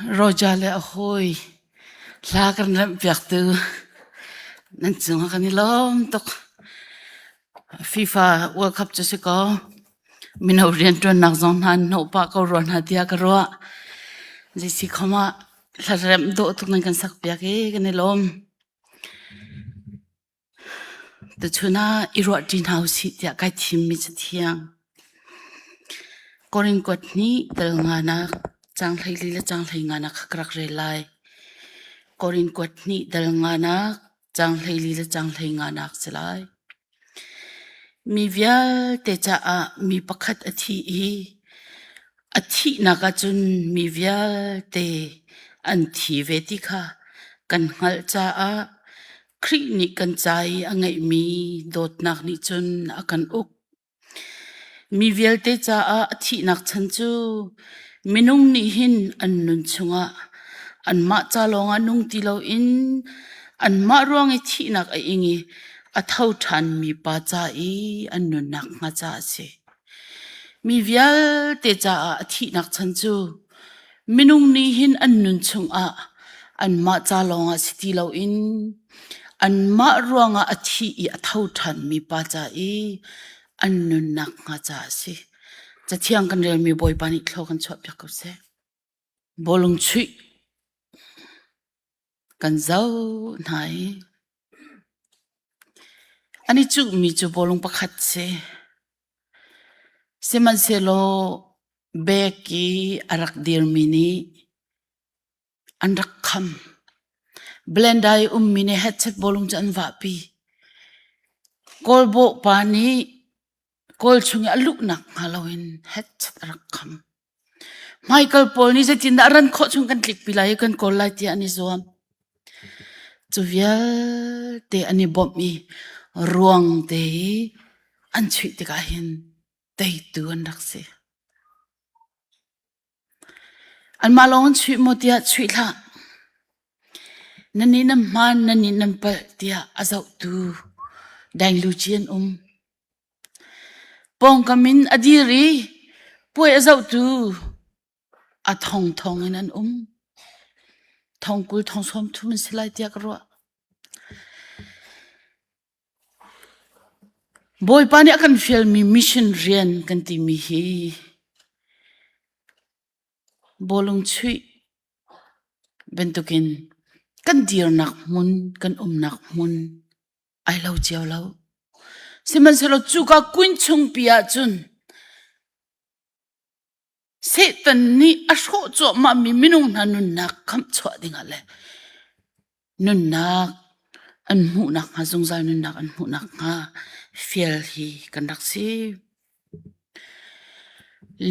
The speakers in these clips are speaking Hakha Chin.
Roger le a hawi hla kan remhpiaktu nan cungah kan i lawm tuk. FIFA World Cup cu si kaw mino rianṭuannak zong hna an hnawh pah ko rua hna tiah ka ruah. Zeisi khom ah hlaremh dawh tuk nan kan sakpiak i kan i lawm. Tuchun ah i ruahṭi hna usih tiah kai thimmi cathiang. Korin kuat hnih tel nganak caang 14 le caang 15 nak kha ka rak rel lai. Korin kuat hnih dal nganak caang 14 le caang 15 nak si lai. Mi vialte caah mi pakhat a thi i a thihnak ahcun mi vialte an thi ve ti kha kan hngalh caah Khrih nih kan ca i a ngeihmi dawtnak nih cun a kan uk. Mi vialte caah a thihnak chan cu minung nih hin an nun chungah anmah ca lawngah nung ti loin anmah ruang i thihnak a ing i a tho ṭhanmi pa ca i an nunnak hnga caah a si. Mi vialte caah a thihnak chan cu minung nih hin an nun chungah anmah ca lawngah si ti loin anmah ruangah a thi i a tho ṭhanmi pa ca i an nunnak hnga caah a si. Cathiang kan relmi Bawipa nih thlaw kan chuahpiak ko seh. Bawlung chuih kan zoh hna i an i cuhmi cu bawlung pakhat si. Sihmanhsehlaw bek i a rak dirmi nih an rak kham. Blender i ummi nih headset bawlung cu an vahpi. Kawlbawh pa nih kawl chung i a luhnak hnga loin headset a rak kham. Hmaikal pawl nih zeitindah a ran khawh chung kan tlikpi lai i kan kawl lai tiah an i zuam. Cu vialte an i bawmh i ruang te i an chuih tikah hin teitu an rak si. Anmah lawng an chuih maw tiah chuih hlah. Nannih nan hmaan, nannih nan palh tiah a zohtu daingluci an um. Pawngkam in a dir i puai a zohtu a thongthong in an um. Thongkul thong 30 an si lai tiah ka ruah. Bawipa nih a kan fialmi mission rian kan timi hi bawlung chuih bantukin kan dirnak hmun, kan umnak hmun ai lo cio lo. Sihmanhsehlaw cuka kun chungpi ahcun Satan nih a hrawh cuahmahmi minung hna nunnak khamhchuah dingah le nunnak an hmuhnak hnga zungzal nunnak an hmuhnak hnga fial hi kan rak si.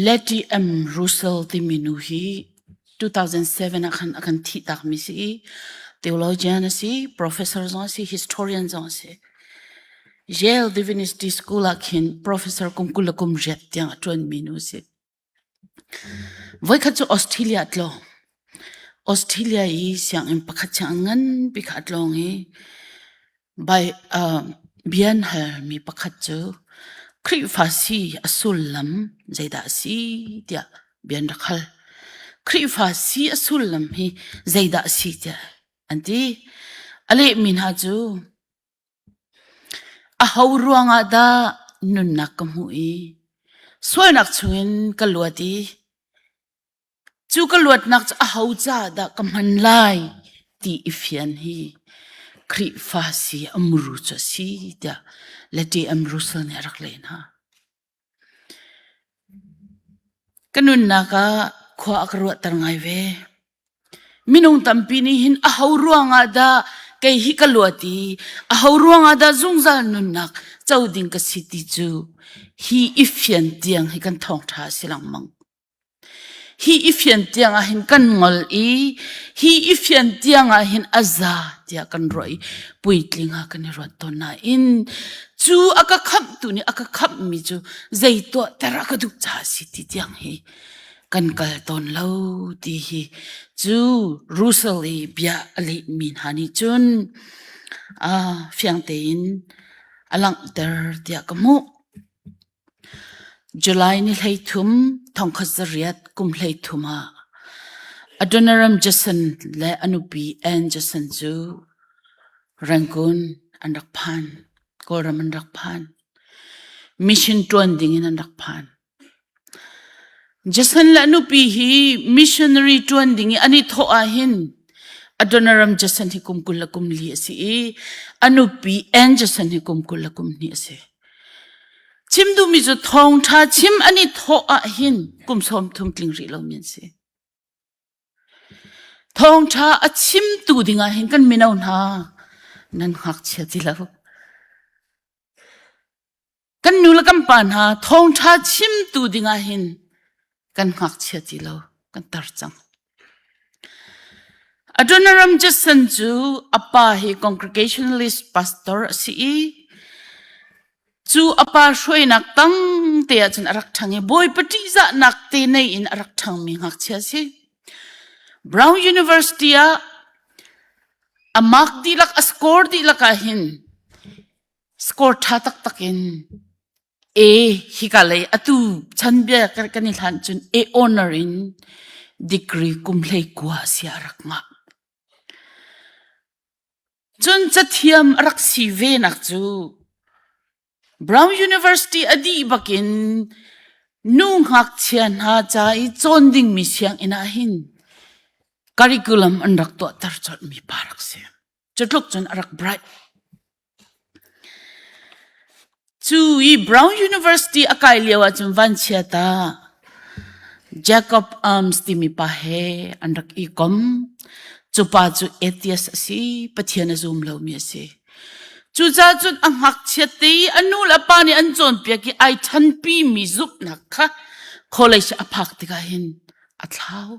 Letty M. Russell timi nu hi 2007 ah khan a kan thihtakmi si i theologian a si, professor zong a si, historian zong a si. Yale Divinity School ah khin professor kum 20 le kum riat tiang a ṭuanmi nu a si. Voikhat cu Australia a tlawng. Australia i sianginn pakhat sianginn nganpi kha a tlawng i bai, uh, bia an halmi pakhat cu Khrihfa si a sullam zeidah a si tiah bia an rak hal. Khrihfa si a sullam hi zeidah a si tiah an ti. A lehmi hna cu Aho ruangah dah nunnak ka hmuh i sualnak chungin ka luat i cu ka luatnak cu aho caah dah ka hman lai ti i fian hi Khrihfa si a muru cu a si tiah Letty M. Russell nih a rak leh hna. Ka nunnak ah khua a ka ruahter ngai ve. Minung tampi nih hin aho ruangah dah kei hi ka luat i aho ruangah dah zungzal nunnak co ding ka si ti cu hi i fian tiang hi kan thawngṭha a si lengmang. Hi i fian tiang ah hin kan ngol i hi i fian tiang ah hin a za tiah kan ruah i puitling ah kan i ruat tawn nain cu a ka khamhtu nih a ka khamhmi cu zei tuahter a ka duh caah a si ti tiang hi kan kal tawn lo ti hi cu Russell i bia a lehmi hna nih cun fiang tein a langhter tiah ka hmuh. July ni 13, 1938 ah. Adoniram Judson le a nupi Ann Judson cu Rangoon an rak phan. Kawlram an rak phan. Mission ṭuan ding in an rak phan. Judson le a nupi hi missionary ṭuan ding i an i thawh ahhin Adoniram Judson hi kum 24 a si i a nupi Ann Judson hi kum 22 a si. Chim duhmi cu thawngṭha chim an i thawh ahhin kum 30 tling rih lomi an si. Thawngṭha a chimtu ding ahhin kan mino hna nan ngakchia ti lo. Kan nu le kan pa hna thawngṭha chimtu ding ahhin kan ngakchia ti lo, kan tar cang. Adoniram Judson cu a pa hi Congregationalist pastor a si i cu a pa hruainak tang te ahcun a rak ṭhang i Bawipa ṭihzahnak te nei in a rak ṭhangmi ngakchia a si. Brown University ah a mark dihlak a score dihlak ahhin score ṭha taktak in A hika lei atu chanbia kan i hlan cun A honor in degree kum 19 sia a rak ngah. Cun cathiam a rak si ve nak cu Brown University a dih bakin nu ngakchia hna ca i cawn dingmi sianginn ah hin curriculum an rak tuahter colhmi pa rak si. Cutluk cun a rak bright. Cu i Brown University a kai lio ahcun vanchia ta Jacob Arms timi pa he an rak i kom. Cu pa cu atheist a si, Pathian a zum lomi a si. Cucaah cun a ngakchiat te i a nu le a pa nih an cawnpiak i ai ṭhanpimi zumhnak kha college a phak tikah hin a thlau.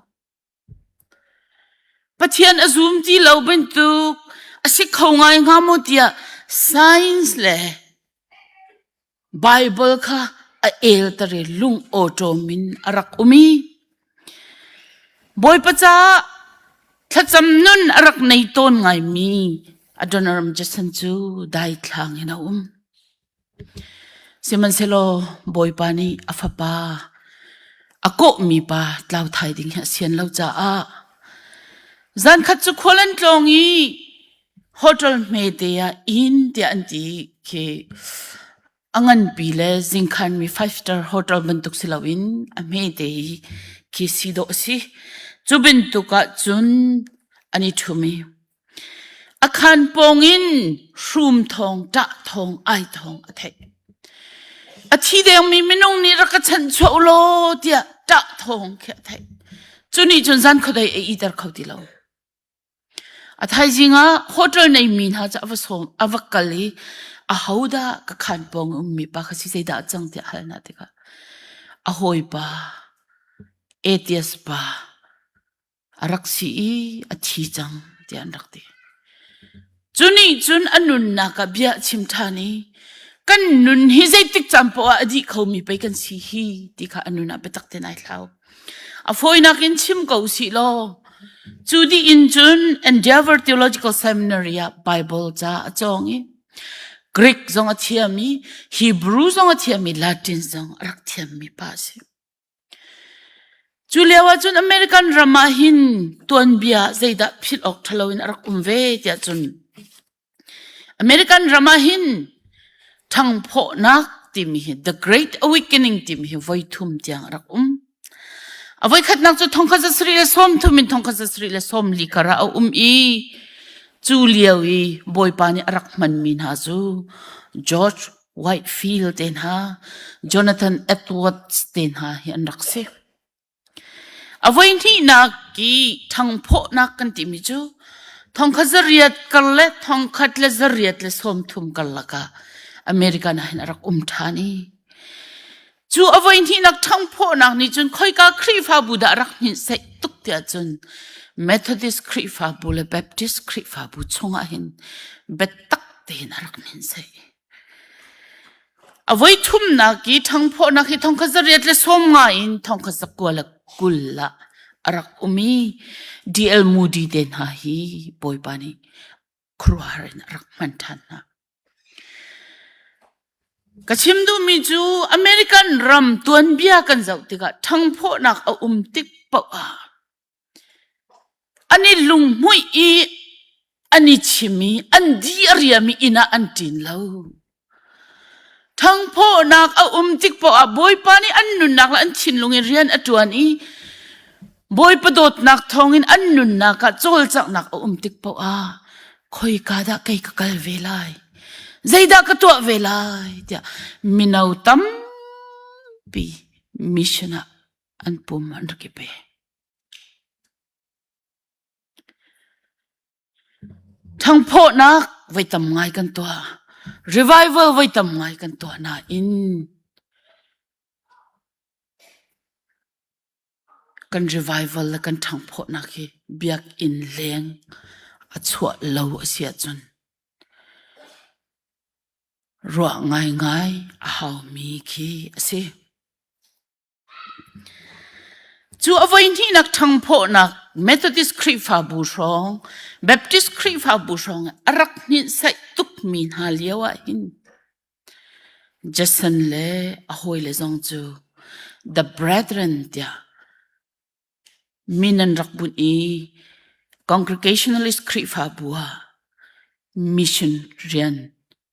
Pathian a zum ti lo bantuk a si kho ngai hnga maw tiah science le Bible kha a elter i lung awṭawm in a rak um i Bawipa caah thlacam nun a rak nei tawn ngaimi Adoniram Judson cu daithlang in a um. Sihmanhsehlaw Bawipa nih a fapa a kawhmi pa tlau thai ding hi a sian lo caah zankhat cu khual an tlawng i hotel hmete ah inn tiah an ti khi a nganpi le zingkhanmi five star hotel bantuk si loin a hmete hi khi si dawh a si. Cu bantuk ah cun an i ṭhum i A khaan pawng in hrum thawng, ṭah thawng, ai thawng a theih. A thi dengmi minung nih rak ka chanhchuah u law tiah ṭah thawng khi a theih. Cu nih cun zan khuadei a iter kho ti lo. A thaizing ah hotel neimi hna cu a va sawm, a va kal i ahodah ka khaan pawng ummi pa kha si zeidah a cang tiah a hal hna tikah a hawipa atheist pa a rak si i a thi cang tiah an rak ti. Cu nih cun a nunnak ah bia a chim ṭhan i kan nun hi zeitik caan poah ah a dih khomi pei kan si hi ti kha a nun ah biatak tein ai thlau. A fawinak in chim ko sih law cu dih in cun Endeavor Theological Seminary ah Bible ca a cawng i Greek zong a thiam i Hebrew zong a thiam i Latin zong a rak thiammi pa a si. Cu lio ahcun American ram ah hin tuanbia zeidah philh awk ṭhalo in a rak um ve tiah cun American ram ah hin ṭhangphawhnak timi hi The Great Awakening timi hi voi thum tiang a rak um. A voikhatnak cu 1730 in 1740 kar ah a um i cu lio i Bawipa nih a rak hmanmi hna cu George Whitefield te hna, Jonathan Edwards te hna hi an rak si. A voihnihnak i ṭhangphawhnak kan timi cu thongkhat zariat kar le thongkhat le zariat le 30 karlak ah American ah hin a rak um ṭhan i cu a voihnihnak ṭhangphawhnak nih cun khoika Khrihfabu dah a rak hninhsaih tuk tiah cun Methodist Khrihfabu le Baptist Khrihfabu chungah hin biatak tein a rak hninhsaih. A voithumnak i ṭhangphawhnak hi thongkhat 850 in thongkhat 920 ah a rak um i D.L. Moody te hna hi Bawipa nih khuaruahhar in a rak hman ṭhan hna. Ka chim duhmi cu American ram tuanbia kan zoh tikah ṭhangphawhnak a um tik paoh ah. An i lunghmuih i an i chim i an di a riam i inn ah an ṭin lo. Ṭhangphawhnak a um tik poah ah Bawipa nih an nunnak le an thinlung in rian a ṭuan i Bawipa dawtnak thawngin an nunnak ah cawlcanghnak a um tik poah ah khoika dah kei ka kal ve lai? Zeidah ka tuah ve lai? tiah mino tampi mission ah an pum an rak i pe. Ṭhangphawhnak voi tam ngai kan tuah. Revival voi tam ngai kan tuah nain kan revival le kan ṭhangphawhnak hi biakinn leng a chuah lo a si ahcun ruah ngaingai a haumi khi a si. Cu a voihnihnak ṭhangphawhnak Methodist Khrihfabu hrawng, Baptist Khrihfabu hrawng a rak hninhsaih tukmi hna lio ahhin Jason le a hawile zong cu The Brethren tiah min an rak bunh i Congregationalist Khrihfabu ah mission rian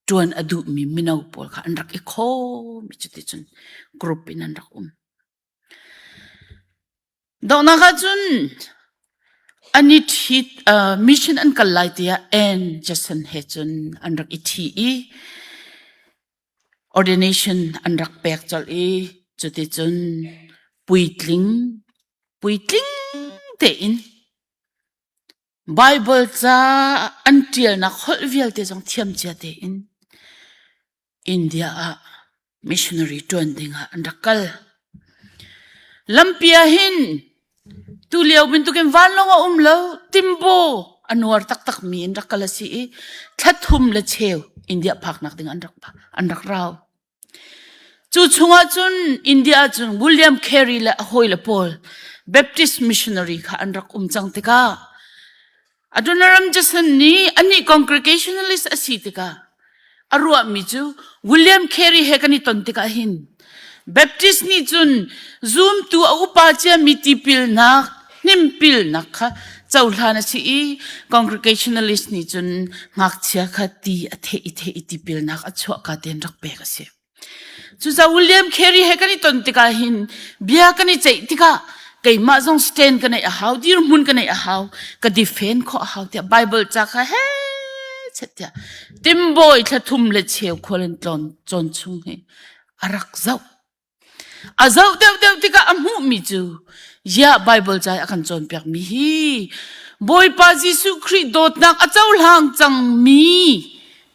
ṭuan a duhmi mino pawl kha an rak i khawm i cuticun group in an rak um. Donghnak ahcun an i ṭhit uh, mission an kal lai tiah Ann Jason he cun an rak i ṭhi i ordination an rak pek colh i cuticun puitling puitling tein Baibal ca an ṭialnak holh vialte zong thiamcia tein India ah missionary ṭuan dingah an rak kal. Lampi ah hin tulio bantukin vanlawng a um lo, timbo a nuar taktakmi in rak kal a si i thla thum le cheu India phaknak ding an rak an rak rau. Cu chungah cun India ah cun William Carey le a hawile pawl Baptist missionary kha an rak um cang tikah Adoniram Judson nih anih Congregationalist a si tikah a ruahmi cu William Carey he kan i ton tikah hin Baptist nih cun zumtu a upa ciami tipilnak hnimpilnak kha cohlan a si i Congregationalist nih cun ngakchia kha ti a theh i theh i tipilnak a chuahka tein rak pek a si. Cucaah William Carey he kan i ton tikah hin bia kan i ceih tikah keimah zong stand ka neih a hau, dirhmun ka neih a hau, ka defend khawh a hau tiah Bible ca kha he chet tiah Timbawi thla thum le cheu khual in tlawn cawn chung hi a rak zoh. A zoh deuhdeuh tikah a hmuhmi cu ya Bible ca a kan cawnpiakmi hi Bawipa Jesuh Khrih dawtnak a cohlang cangmi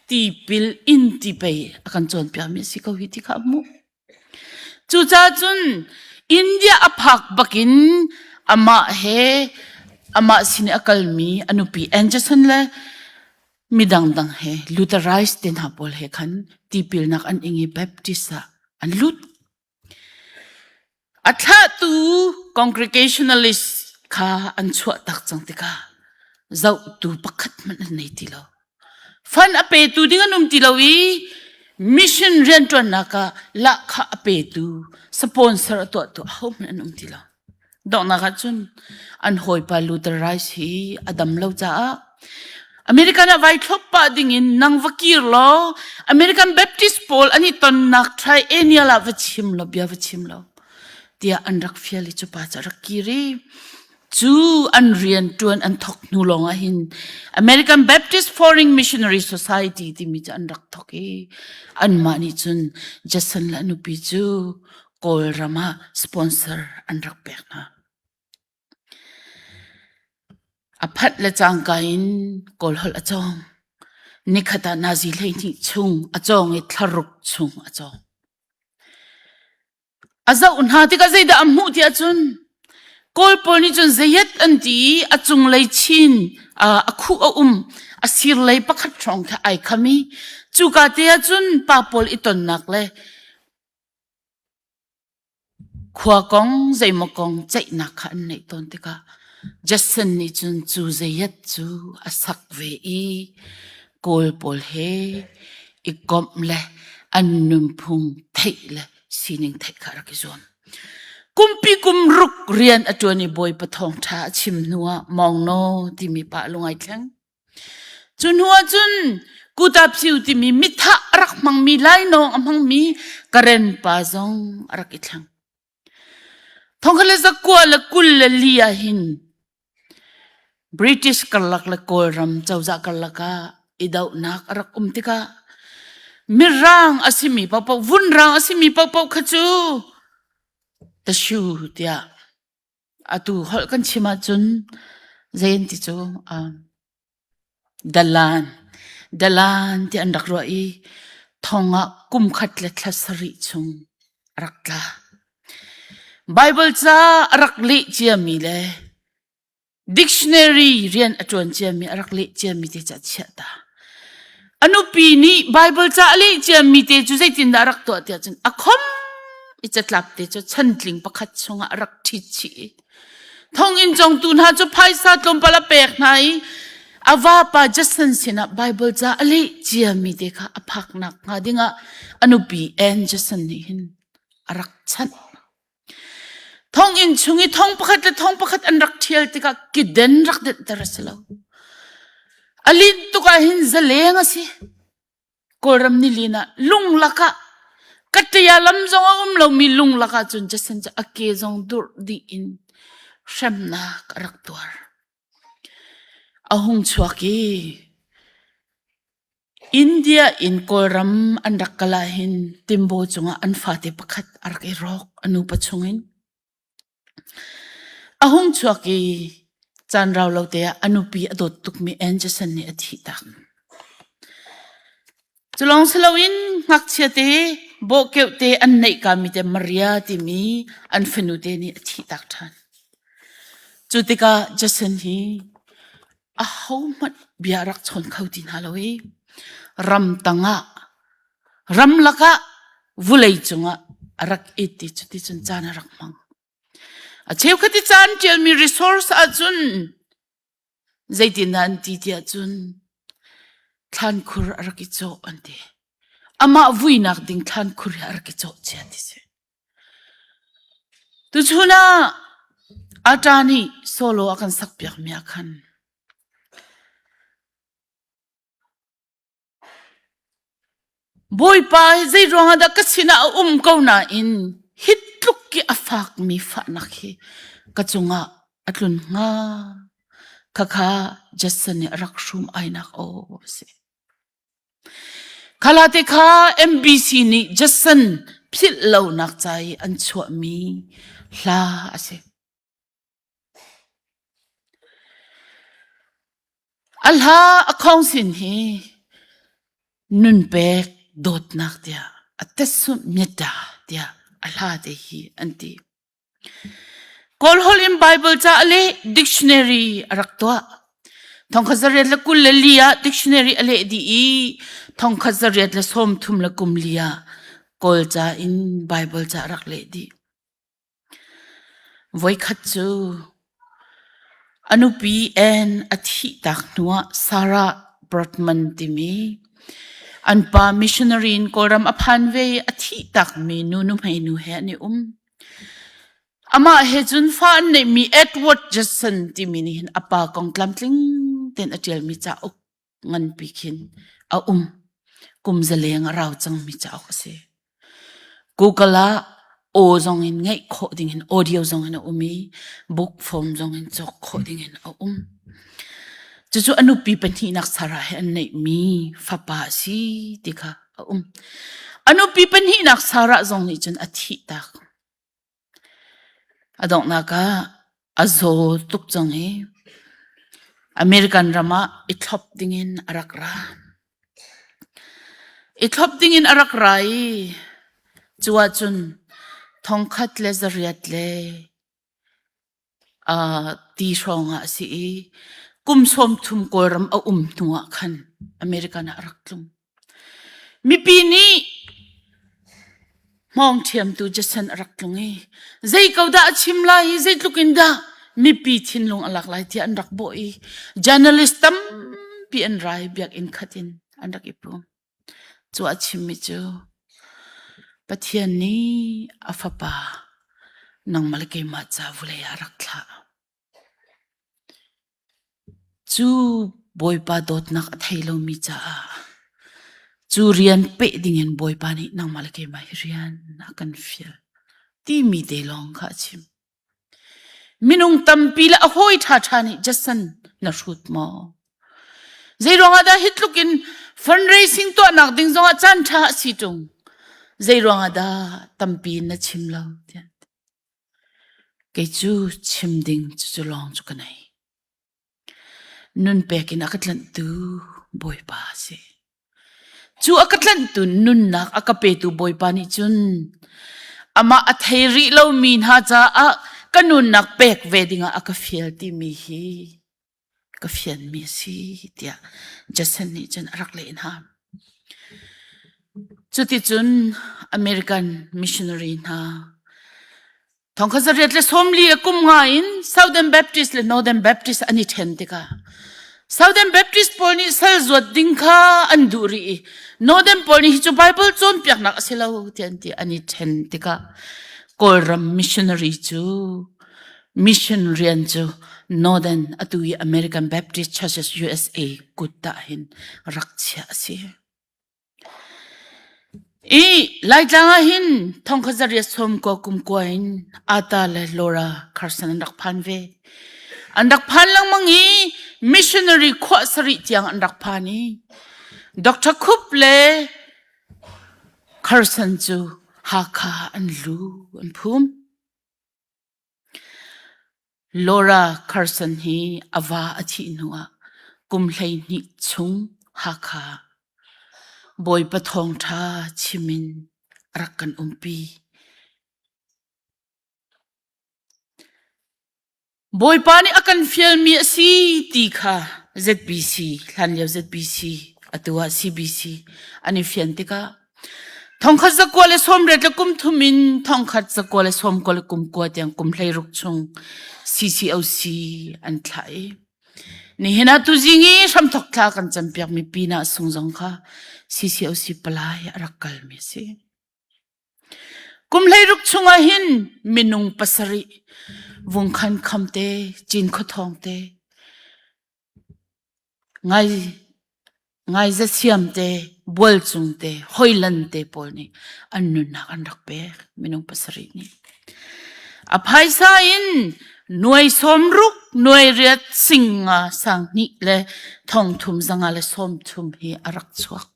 tipil in ti pei a kan cawnpiakmi a si ko hi ti kha a hmuh. Cucaah cun India a phak bakin amah he amah sin i a kalmi a nupi Anderson le midang dang he Lutherized te hna pawl he khan tipilnak an ing i Baptist ah an lut. A thlahtu Congregationalist kha an chuah tak cang tikah zohtu pakhat hmanh an nei ti lo. Fund a petu ding an um ti lo i mission rianṭuannak ah lahkhah a petu sponsor a tuahtu ahohmanh an um ti lo. Donghnak ah cun an hawipa Luther Rice hi a dam lo caah American ah vai thlop pah dingin nang va kir law American Baptist pawl an i tonnak triennial ah va chim law bia va chim law tiah an rak fial i cu pa cu a rak kir i cu an rian ṭuan an thok hnu lawng ah hin American Baptist Foreign Missionary Society timi cu an rak thok i anmah nih cun Jason le a nupi cu Kawlram ah sponsor an rak pek hna. A phanh le cangka in Kawl holh a cawng. Nikhat ah nazi 12 chung a cawng i thlaruk chung a cawng. A zoh hna tikah zeidah a hmuh ti ahcun Kawl pawl nih cun zeiat an ti i a cunglei chin a khuh a um a sirlei pakhat hrawng kha ai kham i cuka te ahcun pa pawl i tonnak le Khua kong zeimaw kong ceihnak kha an neih tawn tikah Jason nih cun cu zeiat cu a sak ve i Kawl pawl he i komh le an nunphung theih le sining theih kha a rak i zuam. Kumpi kum ruk rian a ṭuan i Bawipa thawngṭha a chim hnuah Mawngnaw timi pa lung ai thleng. Cu hnuah cun Kutaphiu timi mithah a rak hmangmi lainawng a hmangmi Karen pa zong a rak i thleng. Thongkhat le zakua le 24 ah hin British karlak le Kawlram cozah karlak ah i dohnak a rak um tikah Mirang a simi paohpaoh, vunrang a simi paohpaoh kha cu tashu tiah atu holh kan chim ahcun zei an ti cu um, Dalan, dalan ti an rak ruah i thong ah kum khat le thla sarih chung a rak tla. Baibal ca a rak leh ciami le dictionary rian a ṭuan ciami a rak leh ciami te cu a chiah ta. A nupi nih Baibal ca a leh ciami te cu zeitindah a rak tuah tiah cun a khom i catlap te cu chantling pakhat chungah a rak ṭhit chih i Thonginn congtu hna cu phaisa tlawmpal a pek hna i a vapa Jason sinah Baibal ca a leh ciami te kha a phaknak hnga dingah a nupi Ann Jason nih hin a rak chanh. Thonginn chung i thong pakhat le thong pakhat an rak ṭhial tikah kiden rak denhter a si lo. A linh tuk ah hin zaleng a si. Kawlram nilin ah lunglak ah kaṭia lam zong a um lomi lunglak ah cun Jason cu a ke zong durh dih in hremnak a rak tuar. A hung chuak i India in Kawlram an rak kal ahhin Timbaw cungah an fate pakhat a rak i rawk a nupa chungin. A hung chuak i caan rau lo te ah a nupi a dawt tukmi Anderson nih a thihtak. Cu lawng si loin ngakchia te bawhkeuh te an neih kami te Maria timi an fanu te nih a thihtak ṭhan. Cu tikah Jason hi ahohmanh bia a rak chawn kho ti hna lo i ramtang ah ramlak ah vulei cungah a rak it i cuticun caan a rak hmang. A cheukhat i caan ṭialmi resource ahcun zeitindah an ti tiah cun thlankhur a rak i cawh an ti. Amah vuinak ding thlankhur hi a rak i cawh cia ti si. Tuchun ah Ata nih solo a kan sakpiakmi ah khan Bawipa hi zei ruangah dah ka sinah a um ko nain hi tluk i a fakmi fahnak hi ka cungah a tlun hnga? Khakha Jason nih a rak hrum ainak aw a si. Khalate kha MBC nih Jason philh lonak ca i an chuahmi hla a si. A hla a khong sin hi nunpek dawtnak tiah a tesumh metta tiah a hla te hi an ti. Kawlholh in Baibal ca a leh dictionary a rak tuah. Thongkhat zariat le 24 ah dictionary a leh dih i thongkhat zariat le sawmthum le kum li ah Kawlca in Baibal ca a rak leh dih. Voikhat cu a nupi Ann a thihtak hnuah Sarah Brotman timi an pa missionary in Kawlram a phan ve i a thihtakmi nu nuhmei nu he an i um. Amah he cun fa an neihmi Edward Judson timi nih hin a pa kong tlamtling tein a ṭialmi cauk nganpi khin a um. Kum zaleng a rau cangmi cauk a si. Google ah aw zong in ngaih khawh ding in audio zong in a um i book form zong in cawk khawh ding in a um. Cucu a nupi pahnihnak Sarah he an neihmi fapa a si ti kha a um. A nupi pahnihnak Sarah zong nih cun a thih tak. A donghnak ah a zaw tuk cang i American ram ah i thlop dingin a rak ra. I thlop dingin a rak ra i cu ahcun thongkhat le zariat le ti hrawng ah a si i kum 30 Kawlram a um hnu ah khan American ah a rak tlung. Mipi nih hmawng ṭhiamtu Jason a rak tlung i zei ko dah a chim lai i zeitluk in dah mipi thinlung a lak lai tiah an rak bawh i journalist tampi an ra i biakinn khat in an rak i pum. Cu a chimmi cu Pathian nih a fapa. Nangmah le keimah ca vulei ah rak thlah. Cu Bawipa dawtnak a thei lomi caah cu rian peh dingin Bawipa nih nangmah le keimah hi rian a kan fial timi te lawng kha a chim. Minung tampi le a hawi ṭhaṭha nih Jason na hrut maw? Zeiruang ah dah hi tluk in fundraising tuahnak ding zongah caan ṭha a si ṭung? Zeiruang ah dah tampi in na chim lo? Tiah. Kei cu chim ding cucu lawng cu ka nei. Nun pek in a ka tlanhtu Bawipa a si. Cu a ka tlanhtu nunnak a ka petu Bawipa nih cun amah a thei rih lomi hna caah ka nunnak pek ve dingah a ka fial timi hi ka fianmi a si tiah Jason nih cun a rak leh hna. Cuticun American missionary hna thongkhat zariat le 40 le kum nga in Southern Baptist le Northern Baptist an i ṭhen tikah Southern Baptist pawl nih sal zuat ding kha an duh rih i Northern pawl nih hi cu Bible cawnpiaknak a si lo tiah an ti an i ṭhen tikah Kawlram missionary cu mission rian cu Northern atu i American Baptist Churches USA kut ah hin rak chiah a si. I Laitlang ah hin thongkhat zariat sawm kua kum kua in Ata le Laura Carson an rak phan ve. An rak phan lengmang i missionary khuah sarih tiang an rak phan i Dr. Khup le Carson cu Hakha an lu an phum. Laura Carson hi a va a thih hnuah kum 12 chung Hakha Bawipa thawngṭha chim in a rak kan umpi. Bawipa nih a kan fialmi a si ti kha ZBC, hlanlio ZBC, atu ah CBC an i fian tikah Thongkhat zakua le sawmriat le kum thum in thongkhat zakua le sawmkua le kum kua tiang kum 16 chung CCOC an thlah i nihin ah tuzing i hramthok thla kan campiak mi pinah sung zong kha CCOC palai a rak kalmi a si. Kum 16 chungah hin minung pasarih vungkhan kham te, Cinkhua thawng te, Ngai Ngaizathiam te, Bualcung te, Hoilan te pawl nih an nunnak an rak pek minung pasarih nih. A phaisa in nuai sawmruk, nuai riat, singa sang hnih le thong thum zanga le sawm thum hi a rak chuak.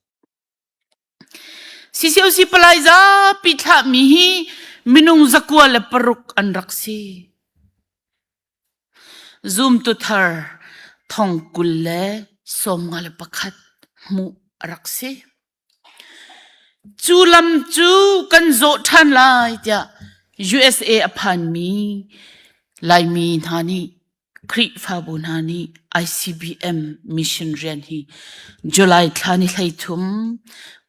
CCOC palai zapi thlahmi hi minung 106 an rak si. Zumtu thar thong 21 hmuh a rak si. Cu lam cu kan zawh ṭhan lai tiah USA a phanmi Laimi hna nih Khrihfabu hna nih ICBM mission rian hi July thla ni 13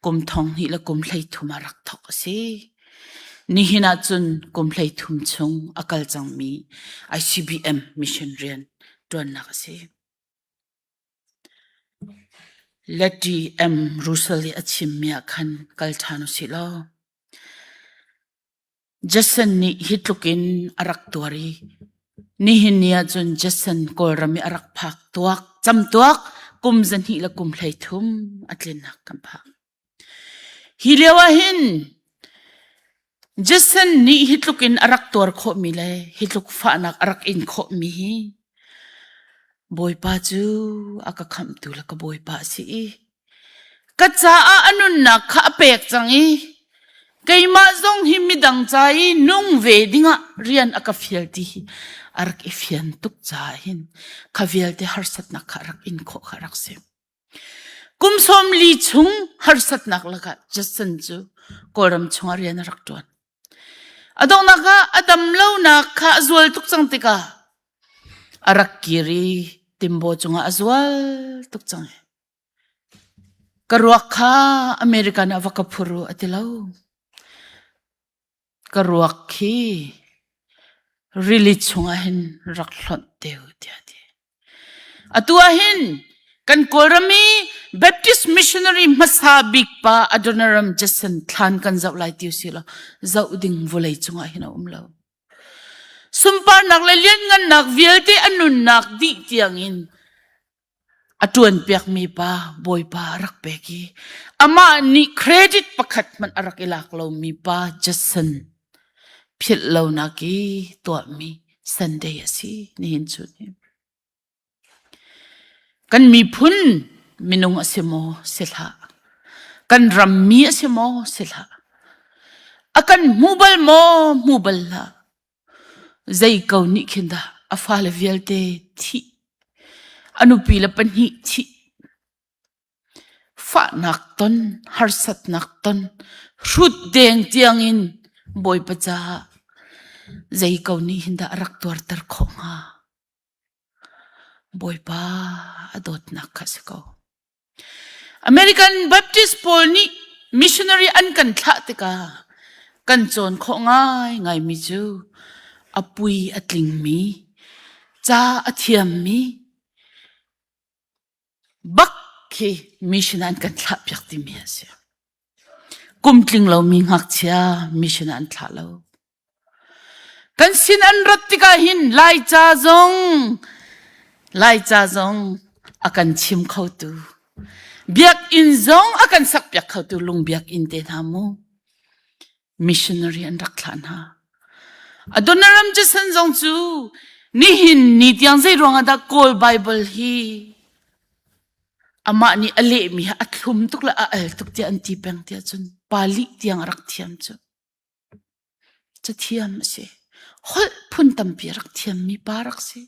kum 2000 le kum 33 ah rak thawk a si. Nihin ah cun kum 33 chung a kal cangmi ICBM mission rian ṭuannak a si. Letty M. Russell i a chimmi ah khan kal ṭhan u sih law. Jason nih hi tluk in a rak tuar i nihin ni ahcun Jason Kawlram i a rak phak tuak camtuak kum 2 le kum 33 a tlinnak kan phak. Hi lio ah hin Jason nih hi tluk in a rak tuar khawhmi le hi tluk fahnak a rak in khawhmi hi Bawipa cu a ka khamhtu le ka Bawipa a si i Ka caah a nunnak kha a pek cang i keimah zong hi midang ca i nung ve dingah rian a ka fial ti hi a rak i fian tuk caah hin kha vialte harsatnak kha a rak in khawh kha a rak si. Kum 40 chung harsatnak lakah Jason cu Kawlram chungah rian a rak ṭuan. A donghnak ah a dam lonak kha a zual tuk cang tikah a rak kir i timbaw cungah a zual tuk cang. Ka ruak kha American ah va ka phur u a ti lo. Ka ruak khi rili chungah hin rak hlonh te u tiah a ti. Atu ah hin kan Kawlram i Baptist missionary hmasa bik pa Adoniram Judson thlan kan zoh lai ti usih law zoh ding vawlei cungah hin a um lo. Sunparnak le lianngannak vialte a nunnak dih tiangin a ṭuanpiakmi pa Bawipa a rak pek i amah nih credit pakhat hmanh a rak i lak lomi pa Judson philh lonak i tuahmi Sunday a si nihin chun hi. Kan miphun minung a si maw si hlah. Kan rammi a si maw si hlah. A kan hmu bal maw hmu bal hlah. Zei ko nih khin dah a fale vialte thih, a nupi le pahnih thih, fahnak ton, harsatnak ton, hrut deng tiangin Bawipa caah zei ko nih hin dah a rak tuarter khawh hnga? Bawipa a dawtnak kha si ko. American Baptist pawl nih missionary an kan thlah tikah kan cawn khawh ngaingaimi cu a pui a tlingmi, ca a thiammi bak khi mission an kan thlah piak timi a si. Kum tling lomi ngakchia mission an thlah lo. Kan sin an rat tikah hin Laica zong Laica zong a kan chim khotu biakinn zong a kan sakpiak khotu lung biakinn te hna mu missionary an rak thlah hna. Adoniram Judson zong cu nihin ni tiang zei ruangah dah Kawl Bible hi amah nih a lehmi hi a thlum tuk le a al tuk tiah an ti peng tiah cun Pali tiang a rak thiam cu. Cathiam a si. Holh phun tampi a rak thiammi pa rak si.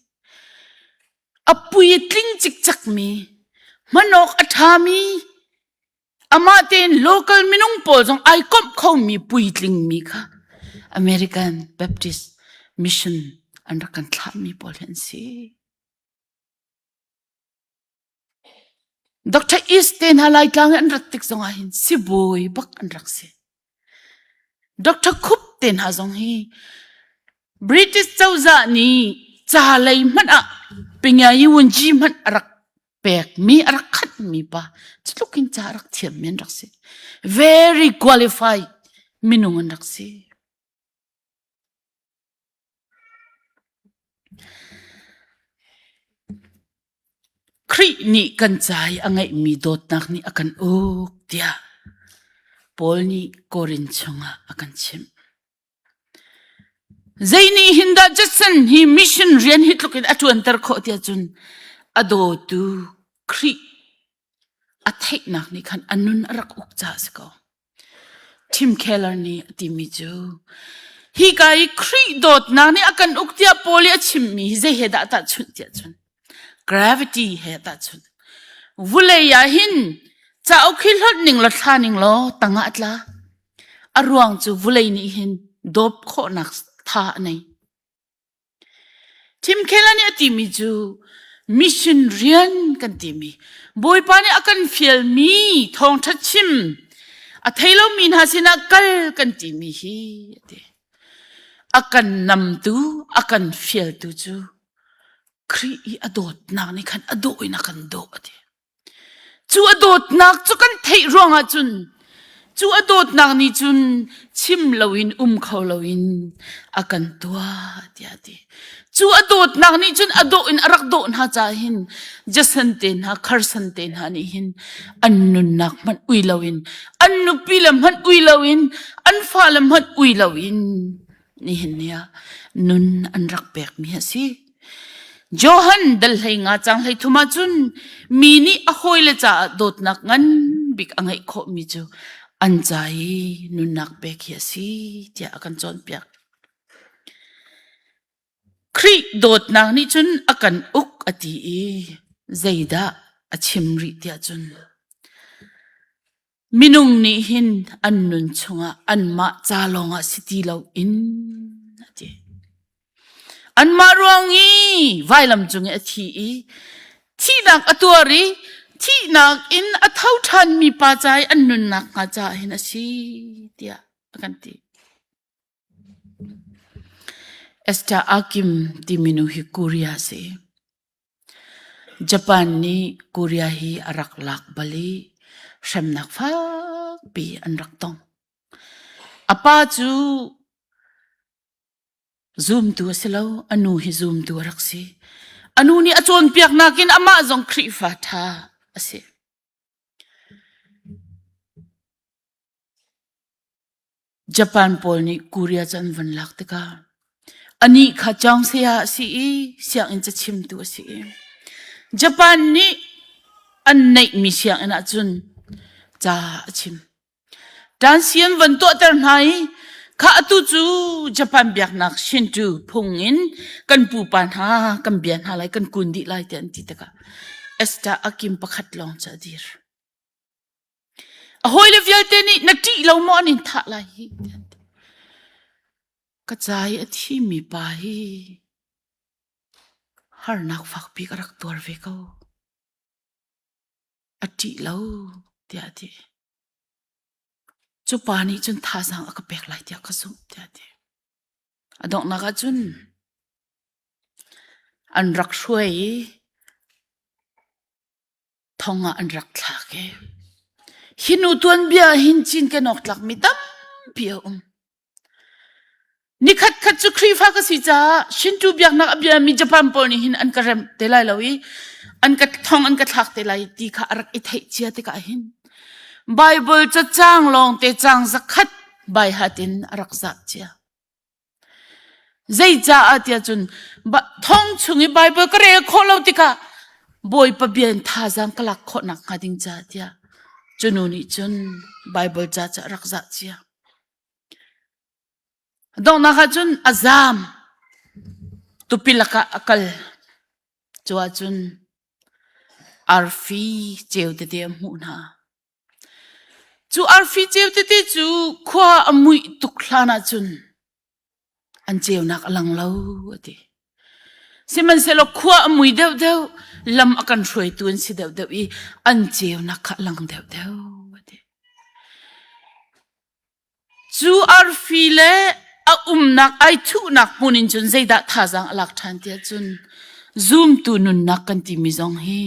A puitling cikcekmi, hman awk a ṭhami, amah tein local minung pawl zong ai komh khomi puitlingmi kha American Baptist Mission an rak kan thlahmi pawl hi an si. Dr. East te hna Laitlang i an rat tik zong ah hin sibawi bak an rak si. Dr. Khup te hna zong hi British cozah nih ca lei hmanh ah Pingayi Wunji hmanh a rak pekmi a rak khatmi pa cutluk in ca a rak thiammi an rak si. Very qualified minung an rak si. Khrih nih kan ca i a ngeihmi dawtnak nih a kan uk tiah Paul nih Korin chungah a kan chimh. Zei nih hin dah Judson hi mission rian hi tluk in a ṭuanter khawh tiah cun a dawtu Khrih a theihnak nih khan a nun a rak uk caah a si ko. Tim Keller nih a timi cu hika i Khrih dawtnak nih a kan uk tiah Paul i a chimmi hi zei he dah tahchunh tiah cun gravity he tahchunh. Vulei ah hin cauk hi hlonh ning law thla ning law tangah a tla. A ruang cu vulei nih hin dawp khawhnak tha a nei. Thimkhel nih a timi cu mission rian kan timi Bawipa nih a kan fialmi thawngṭha chim a thei lomi hna sinah kal kan timi hi a ti. A kan namtu, a kan fialtu cu Khrih i a dawtnak nih khan a dawh in a kan dawh a ti. Cu a dawtnak cu kan theih ruangah cun cu a dawtnak nih cun chim loin um kho loin a kan tuah tiah a ti. Cu a dawtnak nih cun a dawh in a rak dawh hna caah hin Jason te hna Carson te hna nih hin an nunnak hmanh ui loin an nupi le hmanh ui loin an fale hmanh ui loin nihin ni ah nun an rak pekmi a si. Johan dal hlei nga cang hlei thum ahcun mi nih a hawile caah dawtnak ngan bik a ngeih khawhmi cu an ca i nunnak pek hi a si tiah a kan cawnpiak. Khrih dawtnak nih cun a kan uk a ti i zeidah a chim rih tiah cun Minung nih hin an nun chungah anmah ca lawngah si ti loin a ti. Anmah ruang i vailam cung i a thi i thihnak a tuar i thihnak in a tho ṭhanmi pa ca i an nunnak hnga caah hin a si tiah a kan ti. Esther Akim timi nu hi Korea a si. Japan nih Korea hi a rak lak bal i hremnak fakpi an rak tong. A pa cu. Zumtu a si lo, a nu hi zumtu a rak si. A nu nih a cawnpiaknak in amah zong Khrihfa ṭha a si. Japan pawl nih Korea cu an van lak tikah anih kha Chaung-saya a si i sianginn cachimtu a si i Japan nih an neihmi sianginn ahcun ca a chim. Tansi an van tuahter hna i kha atu cu Japan biaknak Shinto phung in kan pupa hna kan bia hna lai kan kun dih lai tiah an ti tikah Esther Akim pakhat lawng cu a dir. A hawile vialte nih na ṭih lo maw an in thah lai hi tiah an ti. Ka ca i a thimi pa hi harnak fakpi ka rak tuar ve ko. A ṭih lo tiah a ti. Cu pa nih cun thazaang a ka pek lai tiah ka zumh tiah a ti. A donghnak ah cun an rak hruai i thong ah an rak thlak i hi nu tuanbia hin cinken awk tlakmi tampi a um. Nikhat khat cu Khrihfa ka si caah Shinto biaknak a biami Japan pawl nih hin an ka rem te lai lo i an ka thong an ka thlak te lai ti kha a rak i theih cia tikah hin Bible cacang lawng te cang zakhat bai hat in a rak zah cia. Zeicaah tiah cun thong chung i Baibal ka rel khawh lo tikah Bawipa bia in thazaang ka lak khawh nakhnga ding caah tiah cu nu nih cun Baibal ca cu a rak zah cia. Donghnak ah cun a zaam. Tupi lakah a kal. Cu ahcun arfi ceu tete a hmuh hna. Cu arfi ceu tete cu khua a muih tuk hlan ahcun an ceunak a lang lo a ti. Sihmanhsehlaw khua a mui deuhdeuh, lam a kan hruaitu an si deuhdeuh i an ceunak kha a lang deuhdeuh a ti. Cu arfi le a umnak ai thuhnak hmun in cun zeidah thazaang a lak ṭhan tiah cun zumtu nunnak kan timi zong hi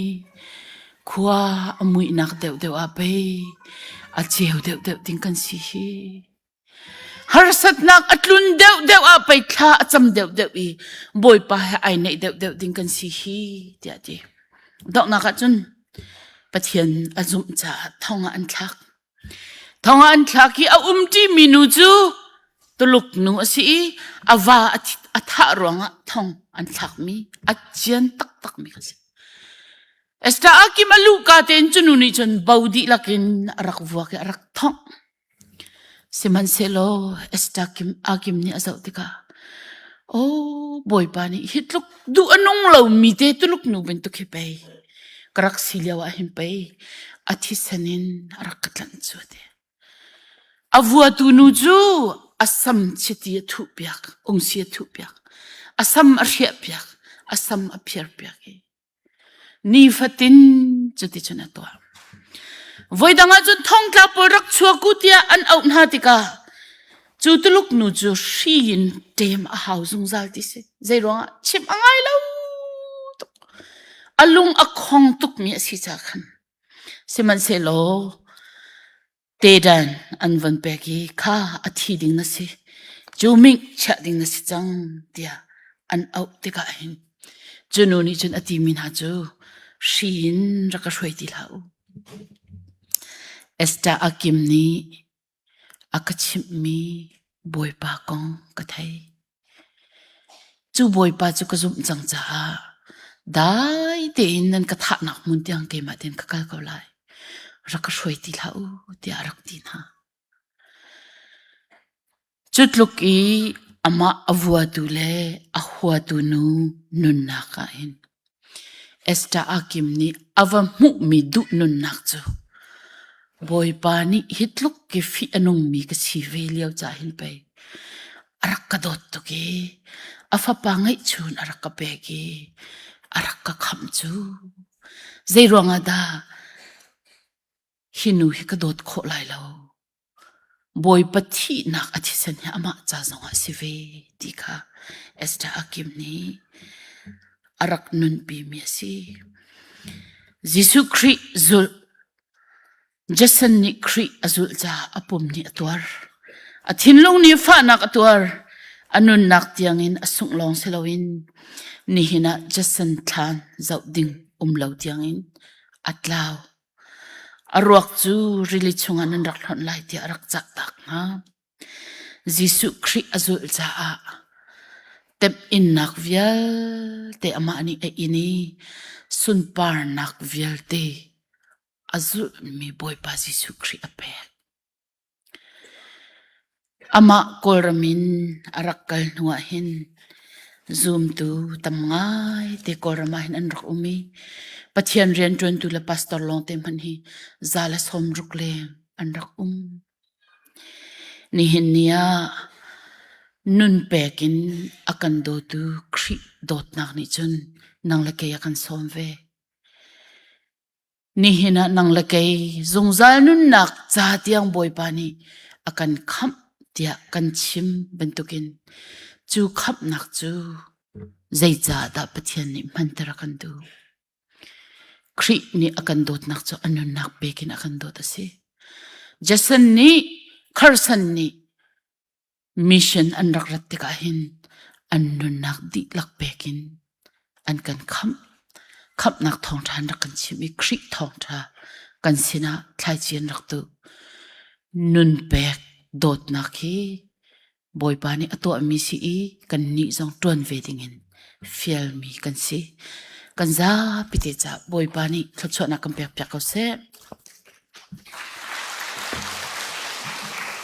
khua a muihnak deuhdeuh ah pei a ceu deuhdeuh ding kan si hi. Harsatnak a tlun deuhdeuh ah pei thla a cam deuhdeuh i Bawipa he ai naih deuhdeuh ding kan si hi tiah a ti. Donghnak ah cun Pathian a zumh caah thong ah an thlak. Thong ah an thlak i a umṭimi nu cu Tuluk nu a si i a va a thah ruangah thong an thlakmi a cian taktakmi kha a si. Esther Akim a luhka tein cu nu nih cun bo dihlak in a rak vuak i a rak thongh. Sihmanhsehlaw Esther Akim nih a zoh tikah Aw Bawipa nih hi tluk duh a nung lomi te Tuluk nu bantuk hi pei ka rak si lio ah hin pei a thisen in a rak ka tlanh cu a ti. A vuatu nu cu a sam chiti a thuhpiak, ungsi a thuhpiak, a sam a hriahpiak, a sam a phiarpiak i Nifatin cuticun a tuah. Voidang ah cun thongtla pawl rak chuak u tiah an auh hna tikah cu Tuluk nu cu hri in ṭem a hau zungzal ti si. Zeiruangah chimh a ngai lo tuk. A lung a khong tukmi a si ca khan. Sihmanhsehlaw Tedan an von pek i kha a thi ding na si, cu ming chiah ding na si cang tiah an auh tikah hin cu nu nih cun a timi hna cu hri in rak ka hruai ti hlah u. Esther Akim nih a ka chimhmi Bawipa kong ka thei. Cu Bawipa cu ka zumh cang caah dai tein nan ka thahnak hmun tiang keimah tein ka kal ko lai. Rak ka hruai ti hlah u tiah a rak ti hna. Cu tluk i amah a vuatu le a huatu nu nunnak ah hin Esther Akim nih a va hmuhmi duh nunnak cu Bawipa nih hi tluk ki fih a nungmi ka si ve lio ca hin pei a rak ka dawt tuk i a fapa ngeihchun a rak ka pek i a rak ka khamh cu zei ruangah dah hi nu hi ka dawt khawh lai lo Bawipa thihnak a thisen hi amah ca zongah a si ve ti kha Esther Akim nih a rak nunpimi a si. Jesuh Khrih zulh Jason nih Khrih a zulh caah a pum nih a tuar. A thinlung nih fahnak a tuar. A nunnak tiangin a sungh lawng si loin nihin ah Jason thlaan zoh ding um lo tiangin a tlau. A ruak cu rili chungah nan rak hlonh lai tiah a rak cahtak hna. Jesuh Khrih a zulh caah temhinnak vialte amah nih a in i sunparnak vialte a zulhmi Bawipa Jesuh Khrih a pek. Amah Kawlram in a rak kal hnu ah hin zumtu tam ngaite Kawlram ah hin an rak um i Pathian rianṭuantu le pastor lawngte hmanh hi za le 60 leng an rak um. Nihin ni ah nun pek in a kan dawtu Khrih dawtnak nih cun nang le kei a kan sawm ve. Nihin ah nang le kei zungzal nunnak ca tiang Bawipa nih a kan khamh tiah kan chim bantukin cu khamhnak cu zeicahdah Pathian nih hmanter a kan duh? Khrih nih a kan dawtnak cu a nunnak pek in a kan dawt a si. Jason nih Carson nih mission an rak rat tikah hin an nunnak dihlak pek in an kan khamh. Khamhnak thawngṭha an rak kan chimh i Khrih thawngṭha kan sinah thlaici an rak tuh. Nun pek dawtnak hi Bawipa nih a tuahmi si i kannih zong ṭuan ve dingin fialmi kan si. Kan zapi te caah Bawipa nih thluachuahnak kan pekpiak ko seh.